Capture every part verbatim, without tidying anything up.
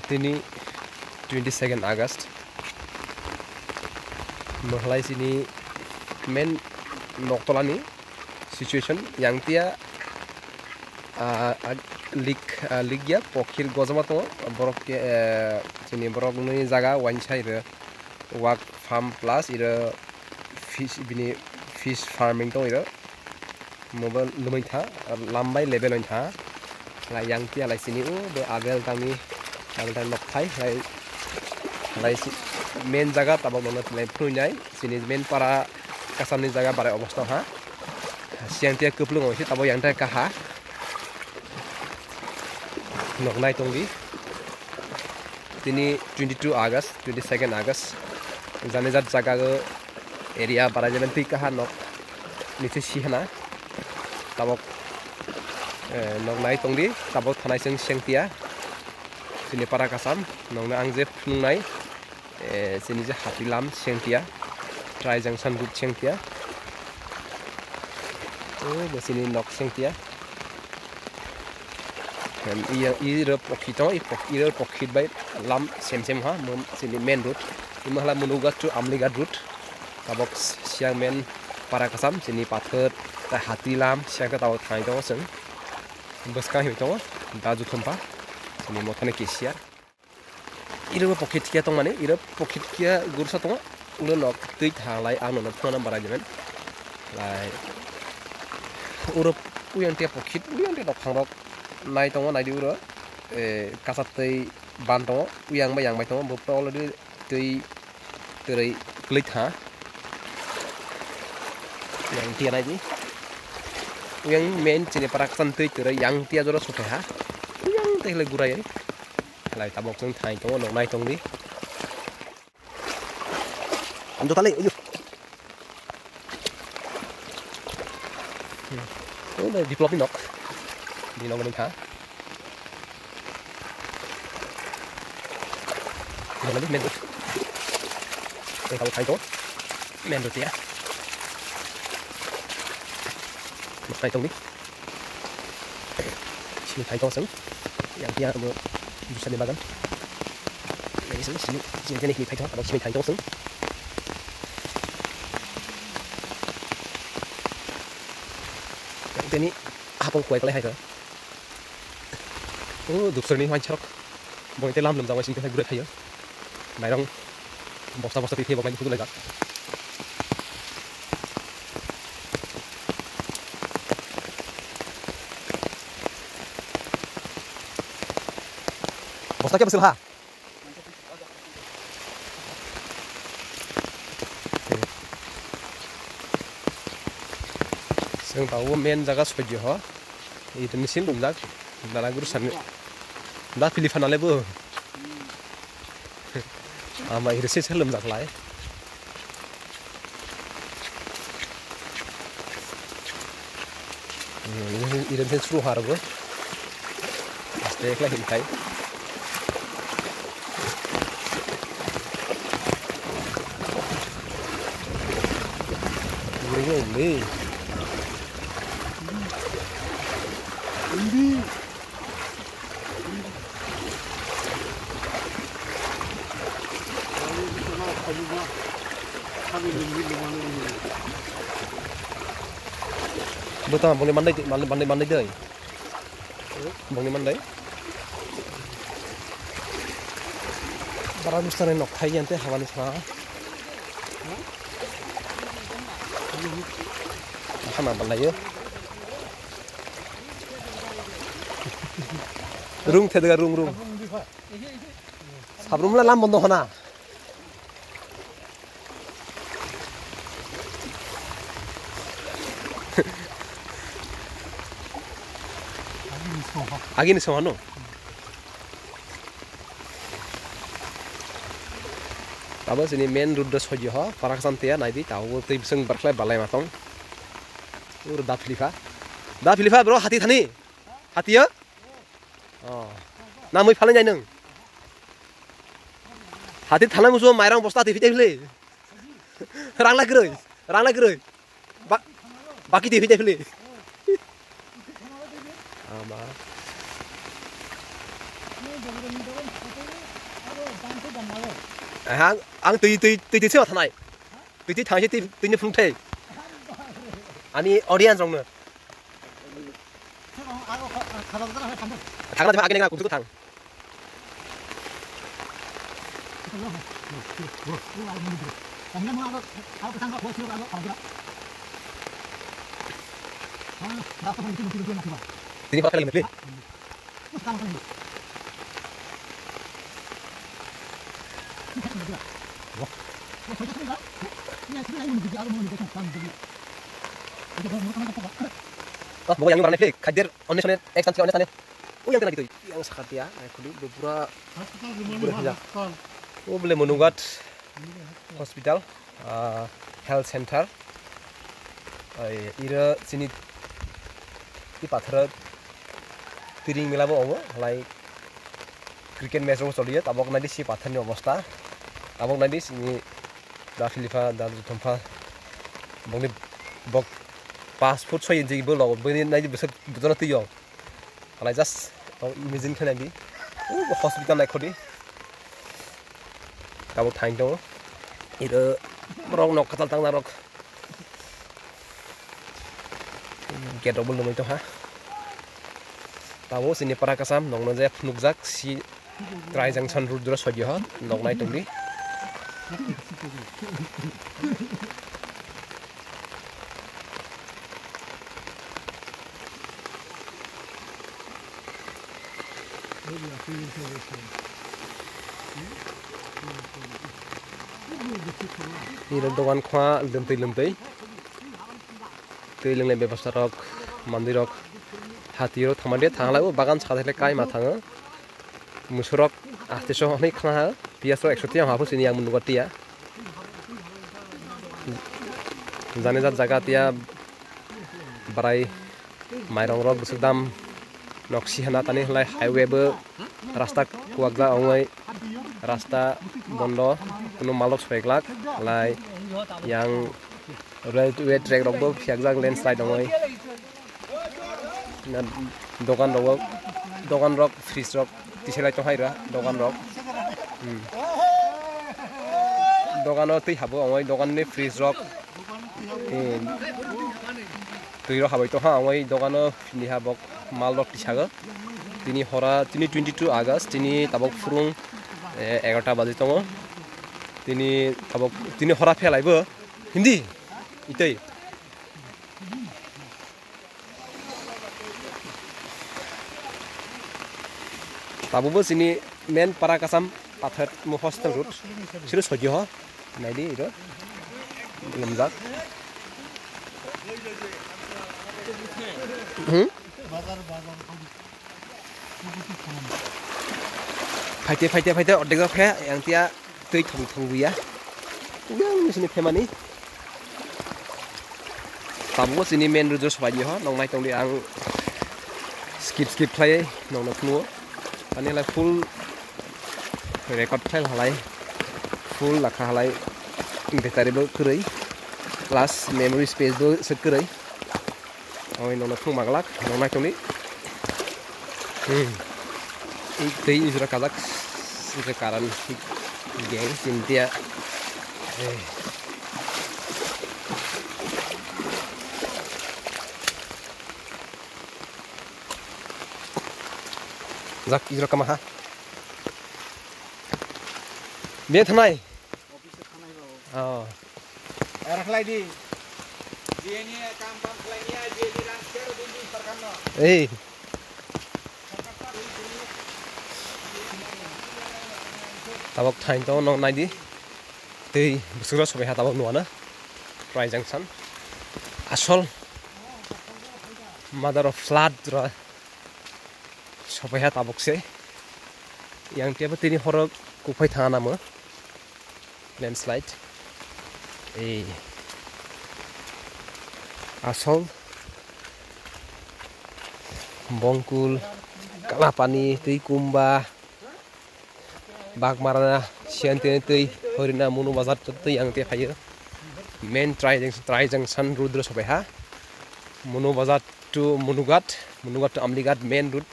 Tini twenty second August. Mwhlai chini main noktolani situation yang tia, ah, ah, lik, ah, likya pokhir gojama tongo. Borok ke, eh, chini borok nui jaga wansai re wak farm plus iro fish, bini fish farming tongo iro. Mobile lumui tha, lambai level oin tha. Lai yang tia lai sini, o, bo abel tangni, abel tang nok thai, lai, lai si, main jaga tabok nono lai phunui nai, sini main para kasamni jaga barai obosta ha. Siang tia kuplung oise tabok yang tai kaha. Nok nai tongdi. Tini twenty two August, twenty second August. Jani jat jaga o area barai jaman twi kaha nok nisi si hana. Tabok, eh, nok nai tongdi, tabok thanai chwng sengtia. Chini para kasam, nokno ang je phunuknai, eh, chini je hati lam sengtia. Trai jang san dut sengtia. O, bo chini nok sengtia. Em, iya, iro pokhit tongo, i pok-, iro pokhit bai lam sem sem ha, mo-, chini main road. Imo hala Munuga to Amliga road. Tabok s-, siang main para kasam, chini pathor, tai hati lam, siang ta tabok thai tongo chwng. Bwskang himwi tongo, da juthumpa, chini mothani kisiar. Iro bo pokhit kia tongmani, iro pokhit kia gursa tongo, ulo nok twi thanglai ang nono phunana barai jaman. Lai, uro uyang tia pokhit, uyang tia nok thangrok nai tongo, naidi uro, eh, kasa twi ban tongo, uyang bai yang bai tongo, bo pura already twi twrwi kwlwi tha. Yang tia naidi, uyang main chini para kasan twi twrwi yang tia jora sukhai ha, uyang tei le gurai. Lai tabok chwng thai tongo, nok nai tongdi. Ang jota le, uyu. Oh, le, Biplop ni nok. Di nok ni kha. Di nok ni main road. Tei tabok thai tongo. Main road ya. Nok nai tongdi. Sini thai tong seng. Yang tia amo jusa ni bagan. Ini sini, sini, sini, sini thai tong, abo sini thai tong seng. Yang tini hapong kuai kalai hai ka. Oh, dukser ni hwan chok. Bong te lam lum jawai sini thai gura thayo. Mairong bosta bosta twi thebo nai phutu laijak. Bosta khe bwswk ha? Chwng tabuk main jaga soi di ho. Ito ni sin rumjak. Dala guru sani. Da pili phana le bo. Ama iro se se lumjak lai. Hmm, iro se suru harbo. Aste ekla hin kai. Guru ni. Hindi. Bwtang bongni mandai, mandai, mandai dai. Bongni mandai. Bara mistani nok thai yan te habani sa. Hana bandai yo. Rung thedega rung rung. Sabrum la lam bondo hona. Agini soha no. Tabo sini main road do soji ho, parak sam tiya naidi, tabo tei bising berkhlai balai matong. Ur da philipha. Da philipha bro, hati thani. Hati ya? Oh. Na mui phalai nai nung. Hati thalai musu mairang bosta ti phite phile. Rang lai kroi. Rang lai kroi. Ba-, baki ti phite phile. Ama. Aha, ang twi, twi, twi, twi se ma thanai. Twi, twi thang se twi, twi ni phung thai. Ani audience rong no. Thang na thang, agi na kum thang. Tini pa kali ni. Ah, bo yang ni barang ni khadir, onne sone, ek tan onne sone. O yang kena gitu. Yang sakar dia, naikudi, bubura, bubura hijak. O bole Monughat Hospital, ah, Health Center. Ai, ira sini, i pathara tiring mela bo obo, halai cricket match rok choliya, tabok naidi si pathar ni obosta. Tabok naidi sini da Philippa, da Juthompa, bongni bok pas foot soi inji bo logo, bini naidi bwswk bujana twi o. Halai just tong imagine khe naidi. O hospital naikhodi. Tabuk thain tongo. Iro borok nok kwtal tangna rok. Gate rok bo lomwi tongkha. Tabuk chini para kasam nokno je phunukjak si Trai Junction road jora soi diho, nok nai tongdi. Nini dogan khwa lwmtwi lwmtwi. Twi lwngnai bebosta rok, mandirok, hatio thangmande thanglai o bagan sakha thai kai ma thango. Musurok ateso hwnwi khna ha, piyasrok ekso tiyang haphu sini yang munugo tiya. Jani jat jaga tiya barai mairongrok bwswk dam noksi hana tani hwnlai highway bo rasta kuwakjak ongoi rasta bondo kunu malok soiglak lai yang railway track rokbo phiyakjak landslide ongoi. Na, dogan rogo, dogan rok, fridge rok, tiselai tonghai ra, dogan rok. Hmm. Dogano twi habo, ongoi dogan ni fridge rok. Hmm. Twi rok habai tongha, ongoi dogano ni habok mal rok tisago. Tini hora, tini twenty two August, tini tabok phurung, eh, egarota baji tongo. Tini tabok, tini hora phelai bo, hindi, itei. Tabukbo chini main para kasam pathar mo hostel road. Siro sojho ho. Naidi iro. Lumjak. Hmm? Phaite, phaite, phaite, ordek khe, yang tia twi thong thong buya. Yang sini phemani. Tabuk sini main road o sobai di ho, nong nai tong di ang skip skip khlai nong no phnuo. Ani lai full record khlai halai, full lakha halai battery bo kwrwi, plus memory space bo se kwrwi. Oi, nono thung maglak, nong nai tongni. Hmm. Ei tei ujura kajak, ujura karan, geng, chintia. Eh. Jak, ujura kama ha. Bia thanai. Oh. Ar khlai di. Jeni kam kam khlai niya, jeni rang share din di sarkar no. Ei. Tabok thain to nong nai di. Tei bwswk rok sobai ha tabok nua na. Trai Junction. Asol. Mother of flood ra. Sopai ha tabok se. Yang tiya tini horo kuphai thang namo. Landslide. Ei. Asol. Bongkul, Kalapani, tei Kumba, Bagmarana, Siantini tei Horina, Munu Bazar tei ang tei phaio. Main Trai Junction, Trai Junction road ro sopai ha. Munu Bazar to Munughat, Munughat to Amlighat main road.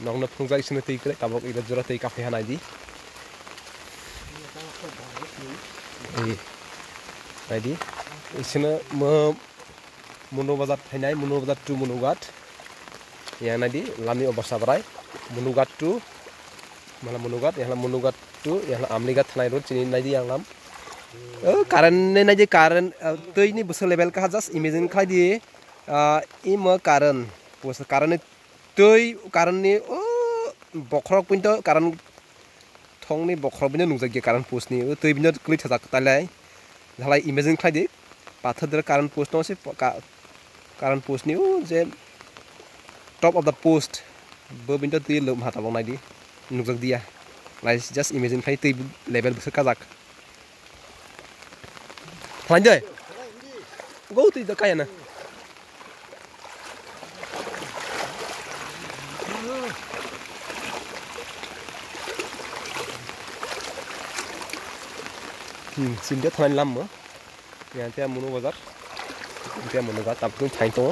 Nokno phunukjak isino twi kwrwi, tabok ida jora twi kaphai ha naidi. Ei, naidi, isino mo Munu Bazar thainai, Munu Bazar to Munu Ghat. Yang naidi, lamni obostha bwrai. Munu Ghat to, mala Munu Ghat, yang Munu Ghat to, yang Amli Ghat thanai road, chini naidi yang lam. Oh, current ni naidi, current, uh, twi ni bwswk level kaha just imagine khlai di. Ah, imo current, post current ni twi, current ni, oh, bokhorok pinto current thongni bokhorok bini nukjakya current post ni, oh, twi bini kwlwi thajak talai. Jalai imagine khlai di, pathor dera current post no se ka-, current post ni, oh, je top of the post, bo bini twi lum ha tabok nai di, nukjak diya. Lai just imagine khlai twi level bwswk kajak. Thalai de. Go twi da kaya na. Hmm, sinde thalai lam mo. Yang tia Munu Bazar. Tia Munu Ghat, tabuk thain tongo.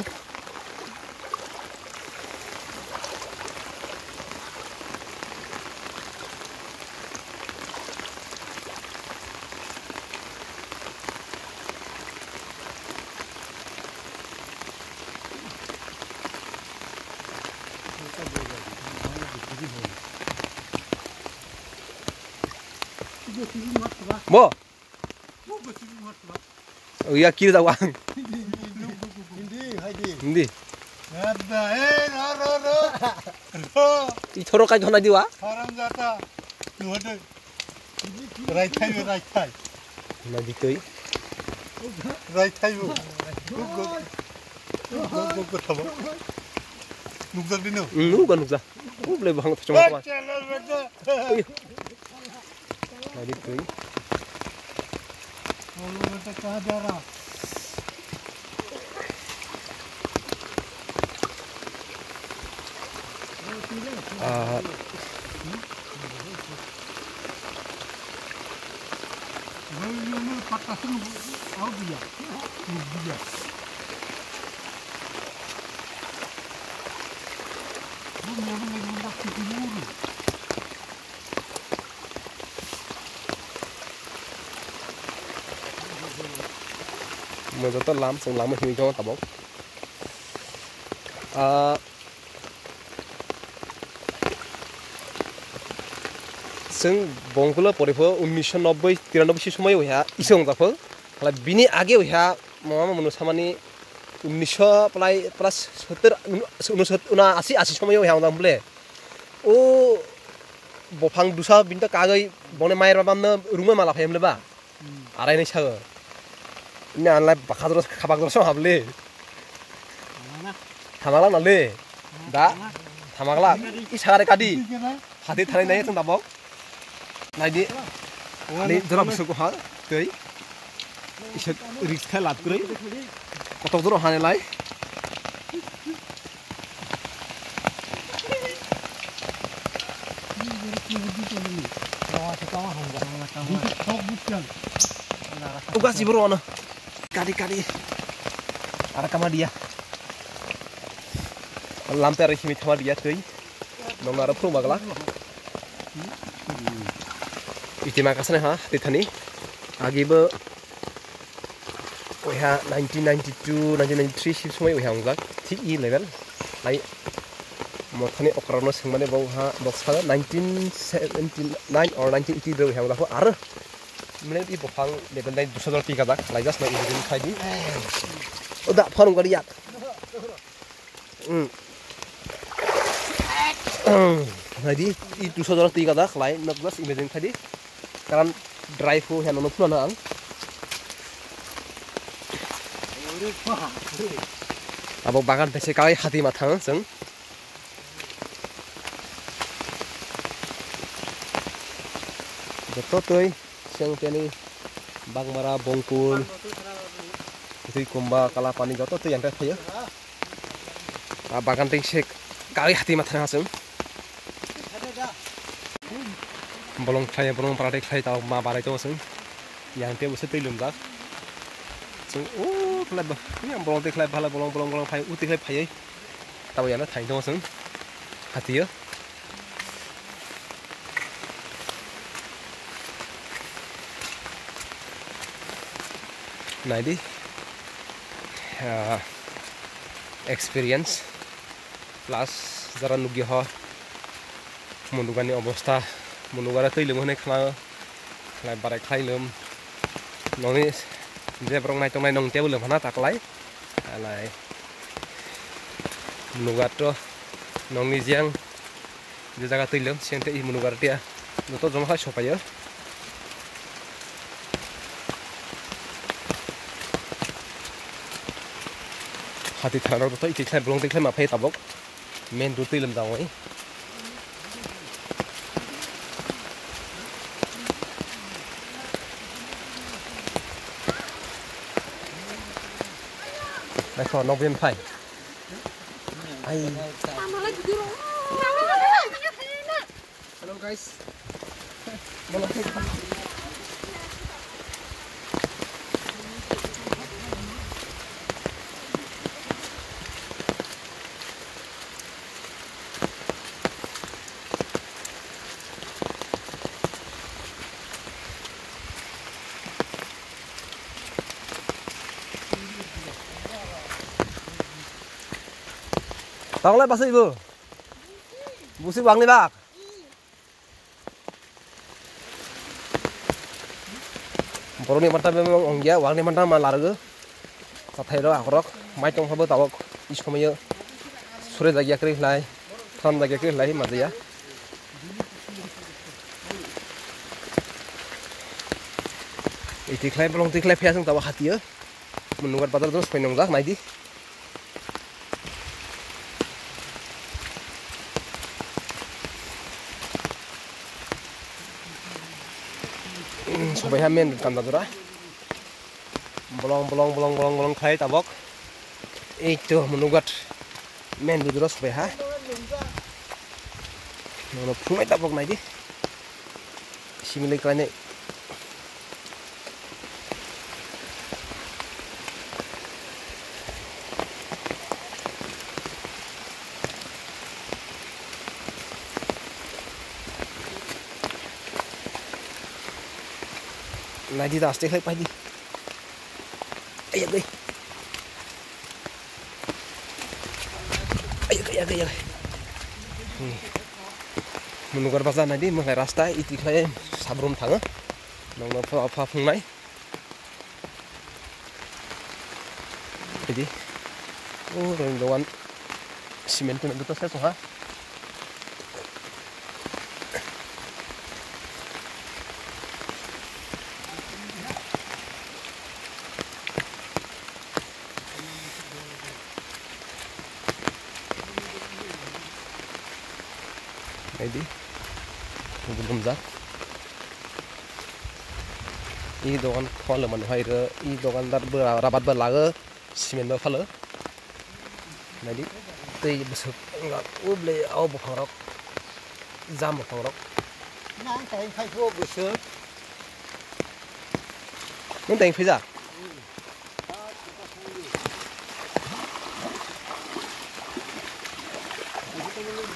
Bo. Oh ya, kiri tau ang. Hindi, hai di. Hindi. Ada, eh, ro, ro, ro. Ro. I thoro kai thona diwa. Haram jata. Nuhade. Rai thai, rai thai. Na di toi. Rai thai bo. Guk, guk. Guk, guk, guk, thabo. Nukjak di no? Hmm, nukjak, nukjak. Uble bahang thachong. Oi. Naidi twi. Ah. Mo joto lam, chwng lama himwi tongo tabok. Ah, chwng Bongkula poripho unnisho nobboi tiranoboi si somoio wngya isong japho. Hala bini age wngya mama munu samani unnisho prai, prai sottor, uno-, uno-, uno-, asi, asi somoio wngya wngya bole. O bophang dusa bini ta kagwi bone mai rwbamno rungma mala phai hwnle ba? Hmm. Arai nai sago. Ini anlai bakha doro khabak doro song habli. Thamala. Thamala nali. Da. Thamala. Thamala. I sagare kadi. Hati thani nai thang tabok. Naidi. Ani jora bwswk ha tei. Isa risk kha lat kwrwi. Kotok doro hane lai. Uga siboro ano. Kadi, kadi. Ara kama dia. Lampe ara himi thama dia tei. Nong ara phuru magla. Iti ma kasane ha, tithani. Agi bo. Oiha nineteen ninety-two, nineteen ninety-three si somoi oiha ongjak. Thik i level. Lai mothani okra no sengmani bo ha, bo sala nineteen seventy-nine or nineteen eighty de oiha ongjak. Aro mane i bophang level nai dusa jor tika jak. Lai just no imagine khai di. O da phone gari yak. Hmm. Hmm. Hai di, i dusa jor tika jak. Lai no just imagine khai di. Karan dry phu heno no phunana ang. Abo bagan thaise kai hati ma thang chwng. Joto twi chwng tini Bagmara, Bongkul, twi Kumba, Kalapani joto twi yang thaio. A bagan twi se kai hati ma thang chwng. Bolong khlai, bolong para twi khlai tao ma barai tong chwng. Yang tei bwswk twi lumjak. Chwng o khlai ba, yang bolong twi khlai phala bolong, bolong, bolong phai, u twi khlai phaiwi. Tabo yang thaino chwng. Hatio. Naidi, ah, experience plus jara nukya ho munugani obostha, munugara twi lwm hwnwi khna khlai barai khlai lwm noni je borok naitok nai nong tebo lwm hana taklai alai munugato nongni jeng. Je jaga twi lwm siyang tei i munugar tia joto joma hai sopaio. Hati thana rok joto i tikhlai bolong tikhlai ma phai tabok main road twi lwm jagoi. Naikho nokbin phai. Ai. Hello guys. Tawlai bwswi bo. Busi wangni bak. Borokni mata bebak ongya, wangni mata ma largo. Chathai rok akorok mai tong phabo tabok i somoyo sore jagya kwrwi khlai, thon jagya kwrwi khlai majaya. Iti khlai bolong ti khlai phiyasung tabok hatio. Munugar bazar dos phai nongjak naidi. Sobai ha main road kanda jora. Bolong bolong bolong bolong bolong khlai tabok. Ei to munugat main road jora sobai ha. Nono phunai tabok naidi. Similai khlainai. Naidi da aste khlai paidi. Ayagoi. Ayagoi, ayagoi, ayagoi. Hmm. Munugar bazar naidi, mwtai rasta, iti khlai sabrum thango. Nongno pha, pha phungnai. Idi. O, rong dogan. Cement cement to ses ha. Naidi. Gumjak. I dogan kholo mano hai ro, i dogandar bo ra-, rabat bo lago, cement bo phalo. Naidi, tei bwswk wngkha, o bwlai o buphangrok, jam buphangrok. Nang tai phai phuo bwswk. Nwng tai phai ja?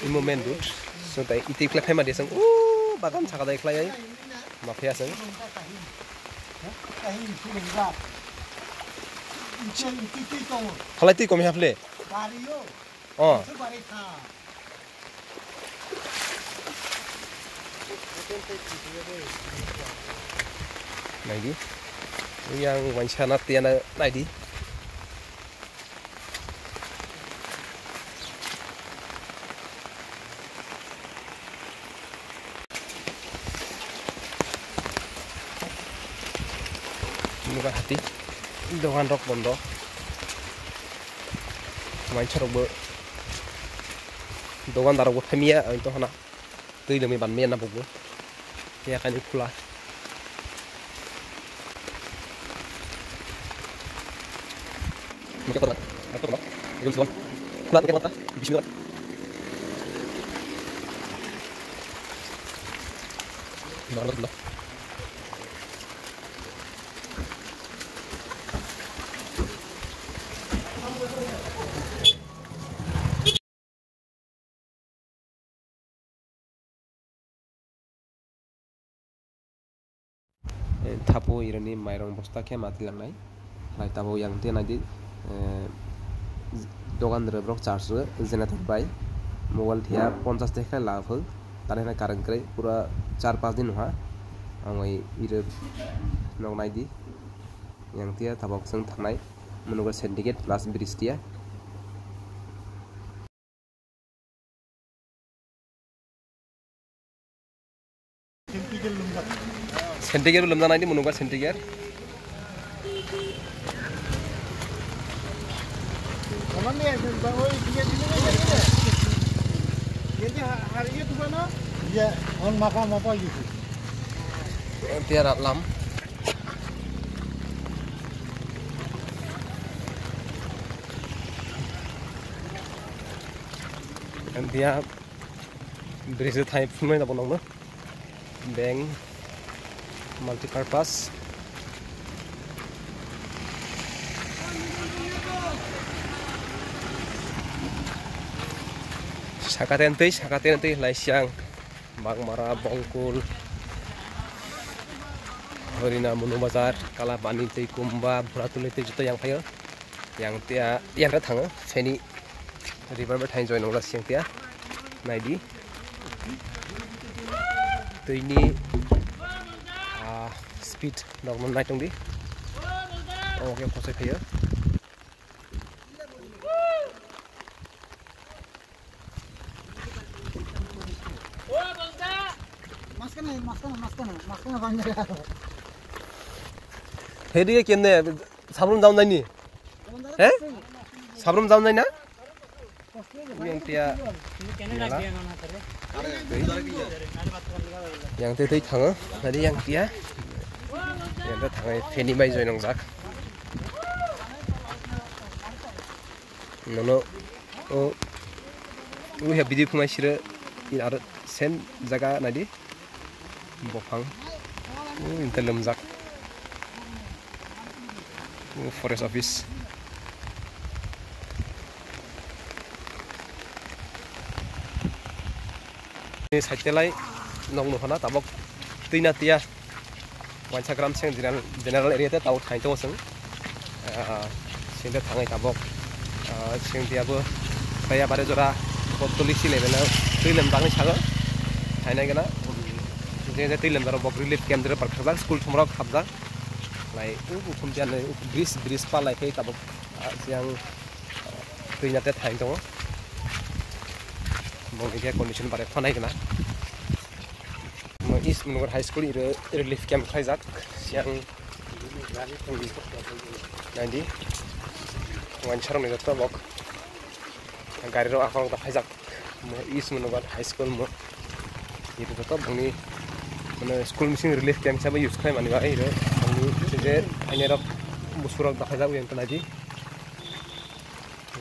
Imo main road. So tai iti khlai phaima de song, o bagan saka dai khlai ai. Ma phai aswng. Phalai twi komi haphle. Oh. Naidi. Yang wansana tiana naidi. Nukha hati dogan rok bondo, waisa rok bo, dogandar rok bo phaimya, ang to hana twi lwmwi ban maya na bukbo, yakani khula. Thapo ironi mairong bosta khe mati langnai. Lai tabuk yang te nai di, eh, dogan rwbrok charge rw generator bai mobile thiya ponchas tekhe la phwk tani hwnwi current kwrwi pura char pas din wngkha. Ang bai iro nok nai di yang tiya tabuk chwng thangnai Munuga syndicate plus bridge tiya. Sentiger bo lumjak nai di Munuga sentiger. Iya, on mapa mapa gitu. Tiara lam. Dia bridge thai phunai na bonong no. Bank multipurpose. Saka tentei, saka tentei, laisiang, Bagmara, Bongkul, Horina, Munu Bazar, Kalabani tei Kumba, Bhuratuli tei joto yang phaio. Yang tia, yang ta thango, Feni river bai thain join wngla siyang tia. Naidi. Twini, ah, speed rok no naitung di. Oke, kosai phaio. Hedi kemne sabrum jam nai ni? He? Sabrum jam nai na? Yang tia. Yang tia tei thango. Tadi yang tia. Yang tia thango. Feni bai join nongjak. Nono o, o ya video phunai siro in aro same jaga naidi bophang o inte lumjak o forest office. Ni side telai nong nuhana tabok twina tiya. Wainsa gram seng general, general area te tabok thain tongo chwng. Ah, sing te thangwi tabok. Ah, sing te abo kaya bare jora botoli si level o twi lem bagwi sago. Thainai gana. Je je twi lem jora bok relief camp jora parkhajak school thumrok habjak. Lai u ukhum tiya lai u bridge, bridge pa lai khe tabok. Ah, siang twina te thain tongo. Bong khe condition bare khonai gana. Mo East Munugar High School iro relief camp khlaijak. Siang naidi. Wansarok ni joto bok. Gari rok akhorok da khaijak. Mo East Munugar High School mo. Iro joto bongni mane school missing relief camp sabo use khlai mani ba iro. Bongni je je aine rok busurok da khaijak yang naidi.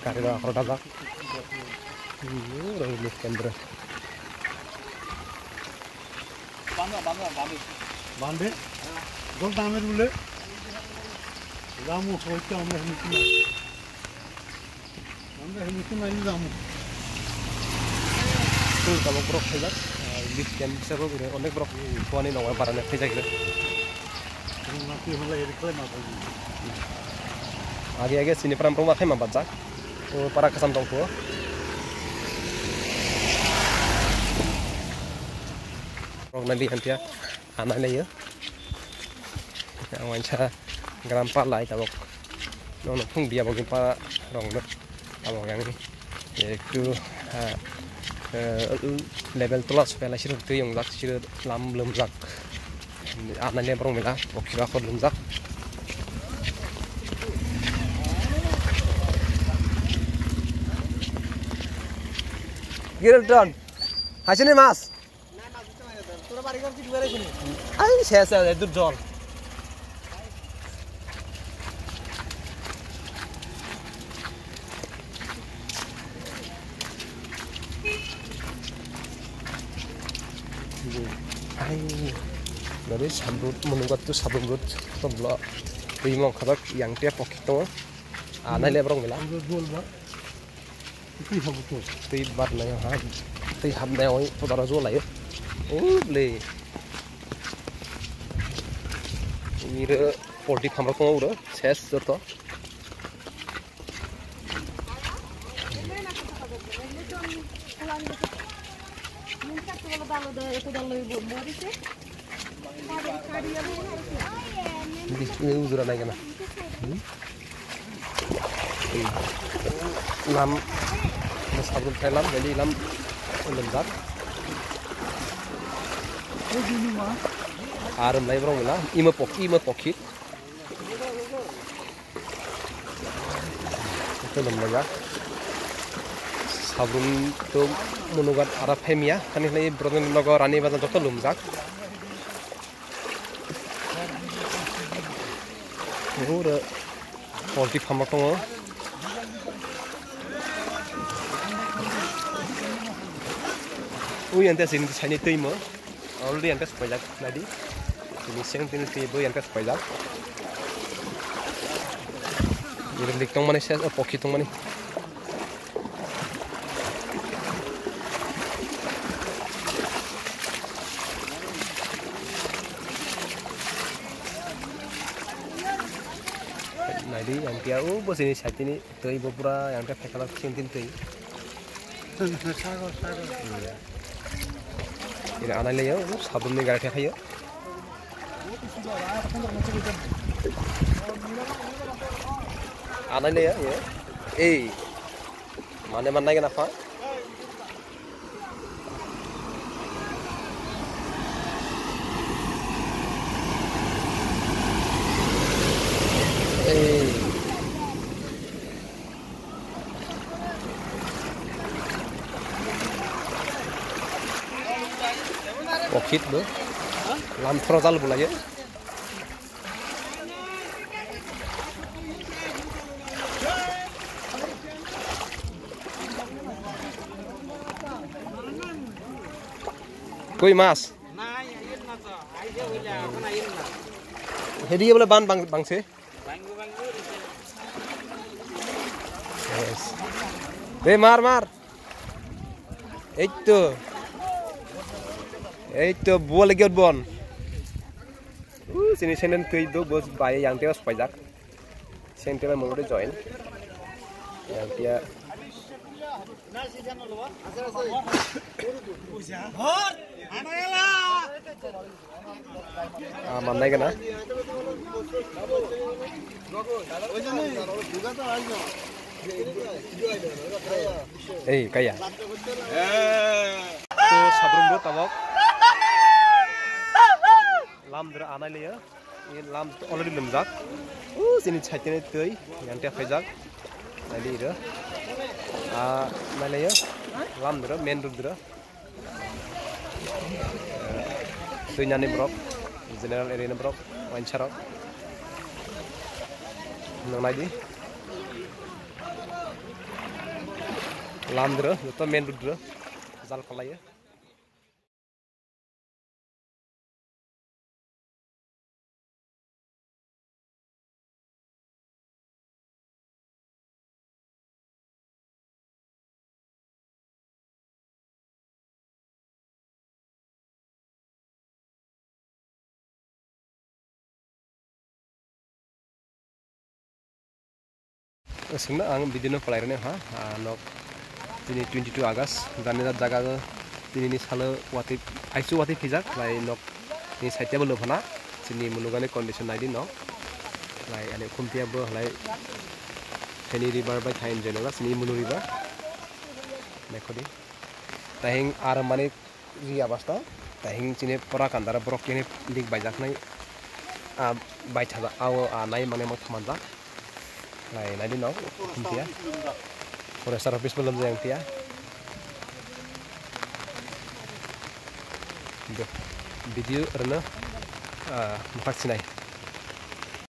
Gari rok akhorok dajak. Iro relief camp ro. Bande? Dol dame bole. Ramu hoite amra hini kina. Amra hini kina ni ramu. School tabok borok khaijak, ah, relief camp sabo bini onek borok kuani nongo barani khaijak iro. Age age sini pram roma khaima bajak. O para kasam tong kho. Rok nali hantia. Anai laiyo. Ang wainsa gram pa lai tabok. Nono phung dia bokni pa rong no. Tabok yang ektu, ah, eh, level tola sopai lai siro twi wngjak siro lam lumjak. Anai le borok mela bokhiba khor lumjak. Gilton, hasini mas. Ai, শেষ, শেষ, এদুর জল। Ai, nari sabrut, menunggu tu sabrut, tu blo, twi mong khabak yang tiap pokok tu, ah, nai lebrong mela. Twi habo to. Twi bat nai ha. Twi hab nai oi to dara jo lai. O ble. Ire Poultry farm rok tongo uro ses joto. Ujura nai gana. Hmm? Lam, sabun thai lam, jadi lam lemdak. Arum lai borong ila, ima pok, ima pokhit. Ito lemlaiya. Sabun to munugat ara phaimiya, kani lai brother nogo rani bazar joto lumjak. Uro poultry farm rok tongo. Ui ante sini saini twi mo. Already ante supaijak nadi. Sini seng tini twi bo ante supaijak. Iri lik tongmani ses o pokhi tongmani. Naidi, yang kia, oh, bos ini saat ini, tui bopura, yang kia, pakai kalau sini tui. Sago, sago. Ini anai le yo, sabun ni gari khayo. Anai le yo, yo. Eh, mana mana gana apa? Pokhit bo lam thoro jal bulai. Koi mas? Hedi bole ban bang bangse. Yes. Hey, mar mar. Ei to. Ei to bole gyot bon. Uh, sini senen tui do bos bai yang tewas pajak. Sente bai mulode join. Yang dia. Ah, manai gana. Ei, kaya. To sabrum bo tabok. Lam dra anai leya. Lam already lumjak. Uh, sini chaitene tui, yang tia phaijak. Nai di ro. Ah, nai leya. Lam dra, main road dra. Tuinani borok, general area ni borok, wainsa rok. Nang nai di. Lam dro, joto main road dro. Jal kholai. Singna ang video no kwlai rwni ha, ah, nok tini twenty two August, ganina jaga o tini ni salo watwi, aisu watwi phijak, lai nok ni side table no phana, chini munugani condition naidi nok, lai ani khumpiya bo lai Theni river bai khai enjoy nang chini munu river, naikho di, tahing ar mani. Ri abasta, tahing chini pora kandara borok kini lik baijaknai, ah, baithaja, ao, ah, nai mane mo thamanjak. Nai, nai di no, khumpiya. Forester office bo lamjak yang tiya. Video rwno, ah, mukhak sinai.